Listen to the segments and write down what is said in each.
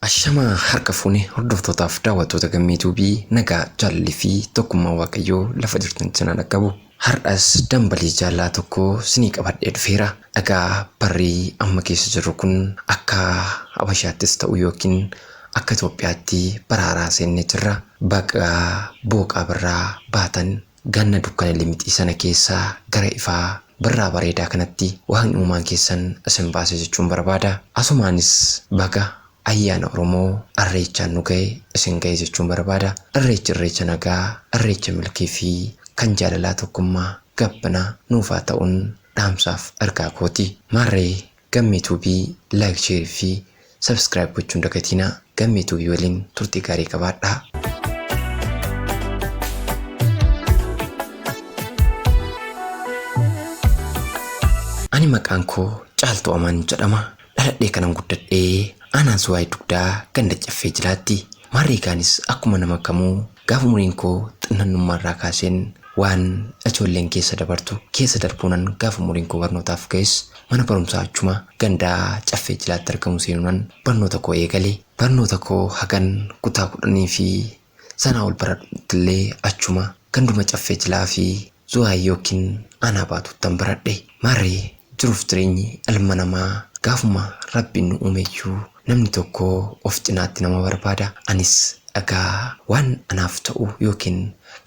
Ashamaa harka fuune hordoftootaaf daawwattoota Gammee Tuubii, nagaa, jaalalli fi tokkummaa Waaqayyoo lafa jirtan isin haa dhaqqabu. Har'as dambalii jaalalaa tokko sinii qabadhee dhufeera. Egaa barri amma keessa jirru kun akka Habashaattis ta'u yookiin akka Itoophiyaatti bara haaraa seennee jirra. Baga booqaa birraa baatan ganna dukkana limixii sana keessaa gara ifaa birraa bareedaa kanatti Waaqni uumaan keessan isin baase jechuun barbaada. Asumaanis baga ayyaana Oromoo Irreechaan nu gahe isin gahe jechuun barbaada. Irreechi irreecha nagaa, irreecha milkii fi kan jaalalaa tokkummaa gabbana nuuf haa ta'uun dhaamsaaf ergaa kooti. Maarree Gammee Tuubii like share fi subscribe gochuu hin dagatiinaa. Gammee Tuubii waliin turtii gaarii qabaadhaa. Ani maqaan koo Caaltuu Amaan jedhama. Dhaladhee kanan guddadhe aanaa Zuwaay Dugdaa ganda Caffee Jilaatti. Maarree kaanis akkuma nama kamuu gaafa umuriin koo xinnannummaarraa kaaseen waan ijoolleen keessa dabartu keessa darbuunan gaafa umuriin koo barnootaaf ga'es mana barumsaa achuma ganda Caffee Jilaatti argamu seenuunan barnoota koo eegale. Barnoota koo hagan kutaa 10 fi sanaa ol baradhuttillee achuma ganduma Caffee Jilaa fi Zuwaay ykn Aanaa Baatuuttan baradhe. Maarree jiruuf jireenyi ilma namaa gaafuma Rabbiin nu uumeyyuu namni tokko of cinaatti nama barbaada. Anis egaa waan anaaf ta'u ykn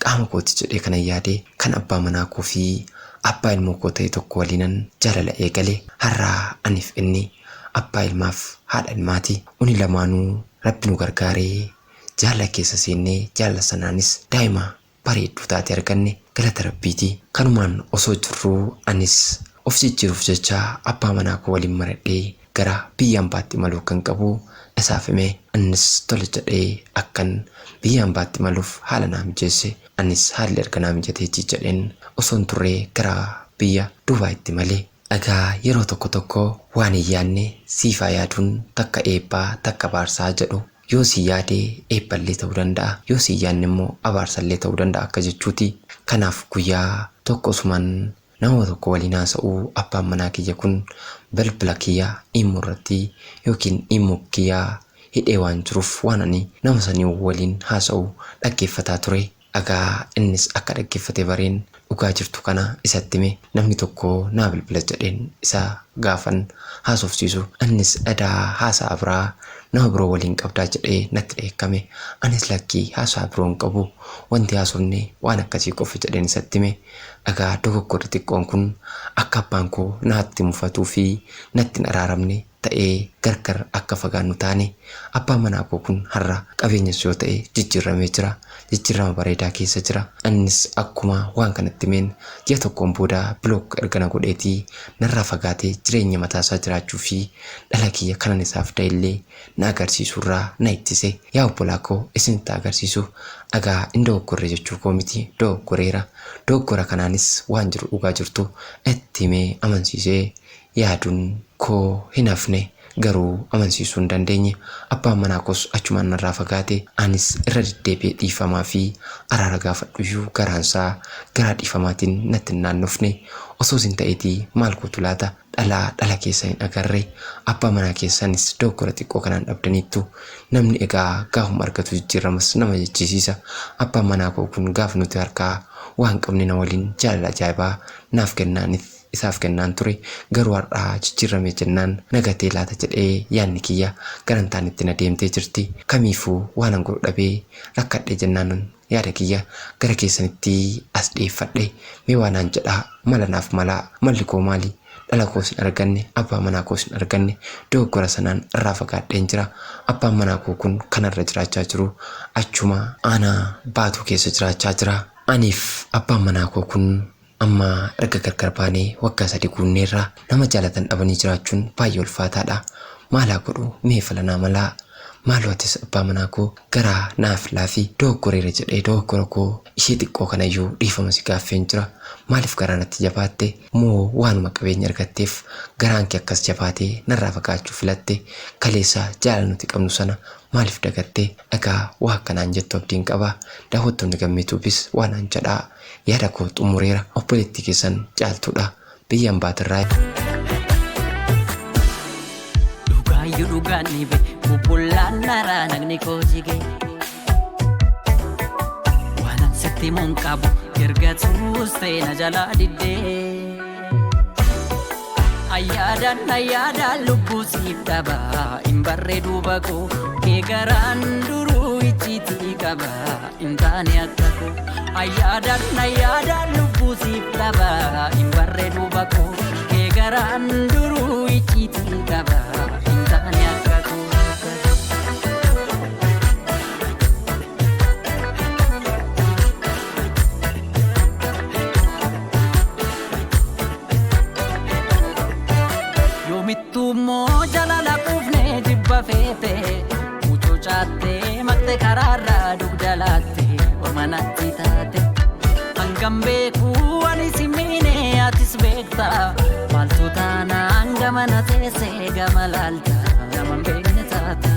qaama kooti jedhee kanan yaade kan abbaa manaa koo fi abbaa ilmoo koo ta'e tokko waliinan jaalala eegale. Har'a aniif inni abbaa ilmaaf haadha ilmaati. Uni lamaanuu Rabbi nu gargaaree jaalala keessa seennee jaalala sanaanis daa'ima bareedduu taate arganne galata Rabbiiti. Kanumaan osoo jirruu anis of jijjiiruuf jecha abbaa manaa koo waliin maradhee gara biyya ambaatti imaluu akkan qabu isaaf hime. Innis tole jedhee akkan biyya ambaatti imaluuf haala naa mijeesse. Anis haalli erga naa mijateetii jedheen osoo hin turre gara biyya Dubaayitti imale. Egaa yeroo tokko tokko waan hin yaadne siifaa yaaduun takka eebbaa takka abaarsaa jedhu. Yoo sii yaade eebballee ta'uu danda'a, yoo sii hin yaadne immoo abaarsallee ta'uu danda'a akka jechuuti. Kanaaf guyyaa tokko osuman nama tokko waliin haasa'uu abbaan manaa kiyya kun bilbila kiyya imo irratti yookiin imo kiyya hidhee waan jiruuf waan ani nama sanii waliin haasa'u dhaggeeffataa ture. Dhagaa innis akka dhaggeeffate bareen dhugaa jirtu kana isatti hime. Namni tokko naa bilbila jedheen isa gaafan haasofsiisu innis edaa haasa'a biraa nama biroo waliin qabdaa jedhee natti dheekkame. Anis lakkii haasa'a biroo hin qabu wanti haasofne waan akkasii qofa jedheen isatti hime. Egaa dogoggorri xiqqoon kun akka abbaan koo natti mufatuu fi natti hin araaramne ta'ee gargar akka fagaannu taane. Abbaan manaa koo kun har'a qabeenyas yoo ta'e jijjiirramee jira. Jijjiirrama bareedaa keessa jira. Innis akkuma waan kanatti himeen ji'a tokkoon booda block erga na godheetii narraa fagaatee jireenya mataasaa jiraachuu fi dhala kiyya kanan isaaf da'ellee na agarsiisuurraa na ittise. Yaa obbolaa koo isinitti haa agarsiisu. Egaa hin dogoggorre jechuu koo miti dogoggoreera. Dogoggora kanaanis waan jiru dhugaa jirtu itti himee amansiisee yaaduun koo hin hafne. Garuu amansiisuu hin dandeenye. Abbaan manaa koos achumaan narraa fagaate. Anis irra deddeebi'ee dhiifamaa fi araara gaafadhuyyuu garaansaa garaa dhiifamaatiin natti hin naannofne. Osoo isin ta'eetii maal gootu laata? Dhalaa dhala keessan hin agarre. Abbaa manaa keessanis dogoggora xiqqoo kanaan dhabdaniittu. Namni egaa gaafuma argatu jijjiirramas nama jechisiisa. Abbaan manaa koo kun gaafa nuti harkaa waa hin qabne na waliin jaalala ajaa'ibaa naaf kenna anis isaaf kennaan ture. Garuu har'a jijjiirramee jennaan na gatee laata jedhee yaadni kiyya gara hin taanetti na deemtee jirti. Kamiifuu waanan godhu dhabee rakkadhee jennaanan yaada kiyya gara keessanitti as dhiyeeffadhe. Mee waa naan jedhaa, mala naaf malaa. Malli koo maali? Dhala koos hin arganne, abbaa manaa koos hin arganne. Dogoggora sanaan irraa fagaadheen jira. Abbaan manaa koo kun kanarra jiraachaa jiru achuma aanaa Baatuu keessa jiraachaa jira. Aniif abbaan manaa koo kun Amma erga gargar baanee waggaa sadi guunneerra. Nama jaalatan dhabanii jiraachuun baay'ee ulfaataadha. Maal haa godhu mee fala naa malaa. Maaloo atis abbaa manaa koo garaa naaf laafi. Dogoggoreera jedhee dogoggora koo ishee xiqqoo kanayyuu dhiifama si gaaffeen jira. Maaliif garaa natti jabaatte? Moo waanuma qabeenya argatteef garaan kee akkas jabaatee narraa fagaachuu filatte? Kaleessa jaalala nuti qabnu sana maaliif dagatte? Egaa waa akka naan jettu abdiin qaba. Daawwattoonni Gammee Tuubis waa naan jedhaa. Yaada koo xumureera. Obboleettii keessan Caaltuudha. Biyya ambaatirraa. Dhugaa Yoomiyyuu dhugaan dhibe bubbullaan naraa nagni koo jige. Waanan sitti himuun qabu erga tuustee na jalaa diddee. Ayyaadaan ayyaadaan lubbuu siif dhaba hin barree duuba koo kee garaan duruu icciitii qaba hin taane akka koo. Ayyaadaan ayyaadaan lubbuu siif dhaba hin barree duuba koo kee garaan duruu icciitii qaba hin taane akka koo. Yoomittuu immoo jalala quufnee jibba feete mucucaattee maqte karaarraa dugda laatte orma natti taate. Hangam beekuu ani si miine atis beekta maaltu taanaan gama na teessee gama laalta nama hin beekne taata.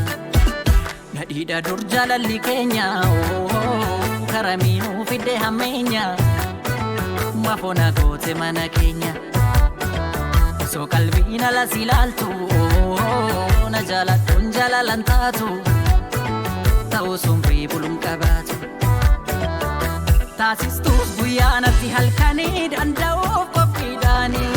Nadhiidha dur jaalalli keenya karamiinuu fidde hammeenya mafoona goote mana keenya. Osoo qalbiin ala si ilaaltu na jaaladhuun jaalalan taatu ta'uu sun buluun qabaatu. Taasistuus guyyaa natti halkanii danda'uuf qophiidhaanii.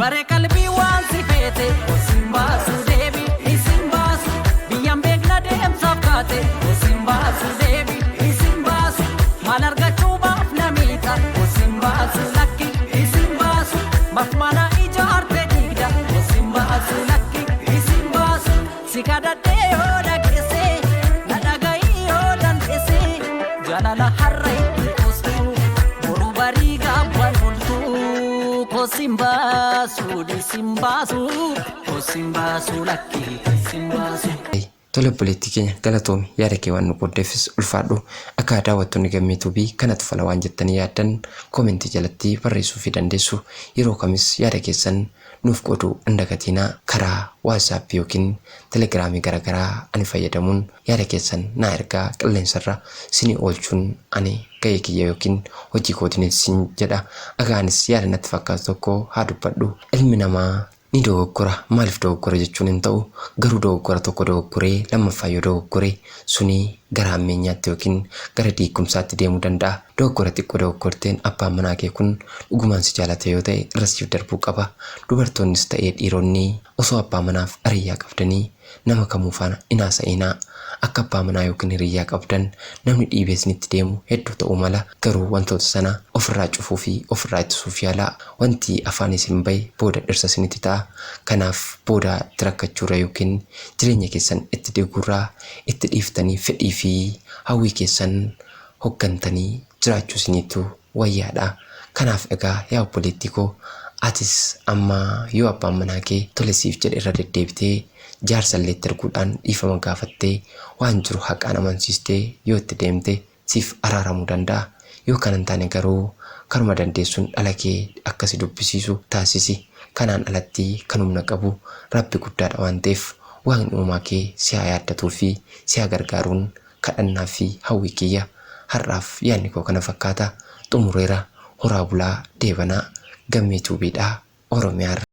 Bare qalbii waan si feete osin baasu deebi isin baasu biyyaan beekna deemsaaf kaate osin baasu deebi isin baasu maal argachuu baaf namiita osin baasu lakki isin baasu maaf mana ijaarte diigda osin baasu lakki isin baasu si kadhadhee yoo dhageesse na dhagahi yoo dandeesse jaalala har'a itti qostu boru barii gaabbaan bultu kosin baasu dhisin baasu kosin baasu lakki kosin baasu. Tole obboleettii keenya galatoomi, yaada kee waan nu qooddeefis ulfaadhu. Akka daawwattoonni Gammee Tuubii kanatu fala waan jettanii yaaddan koomentii jalatti barreessuu fi dandeessu. Yeroo kamis yaada keessan nuuf qooduu hin dagatinaa. Karaa WhatsApp yookiin Telegiraamii garaagaraa ani fayyadamuun yaada keessan naa ergaa, qilleensarra sinii oolchuun ani ga'ee kiyya yookiin hojii kootiin sin jedha. Agaanis yaada natti fakkaatu tokko haa dubbadhu. Ilmi namaa ni dogoggora. Maaliif dogoggora jechuun hin ta'u, garuu dogoggora tokko dogoggoree lammaffaa yoo dogoggore suni gara hammeenyaatti yookiin gara diigumsaatti deemuu danda'a. Dogoggora xiqqoo dogoggorteen abbaan manaa kee kun dhugumaan si jaalate yoo ta'e irra siif darbuu qaba. Dubartoonnis ta'ee dhiironni osoo abbaa manaaf hiriyyaa qabdanii nama kamuu faana hin haasa'inaa. Akka abbaa manaa yookiin hiriyyaa qabdan namni dhiibee isinitti deemu hedduu ta'uu mala, garuu wantoota sana ofirraa cufuu fi ofirraa ittisuuf yaalaa. Wanti afaan isin bahe booda dhirsa isinitti ta'a. Kanaaf booda itti rakkachuurra yookiin jireenya keessan itti diiguurraa itti dhiiftanii fedhii fi hawwii keessan hoggantanii jiraachuu isiniitu wayyaadha. Kanaaf egaa yaa obboleettii koo, atis amma yoo abbaan manaa kee tole siif jedhe irra deddeebitee jaarsa illee itti erguudhaan dhiifama gaafattee waan jiru haqaan amansiistee yoo itti deemte siif araaramuu danda'a. Yoo kana hin taane garuu karuma dandeessuun dhala kee akkasi dubbisiisu taasisi. Kanaan alatti kan humna qabu Rabbi guddaadha waan ta'eef Waaqni uumaa kee si haa yaaddatuu fi si haa gargaaruun kadhannaa fi hawwii kiyya. Har'aaf yaadni koo kana fakkaata. Xumureera. Horaa bulaa deebanaa. Gammee Tuubiidhaa Oromiyaarra.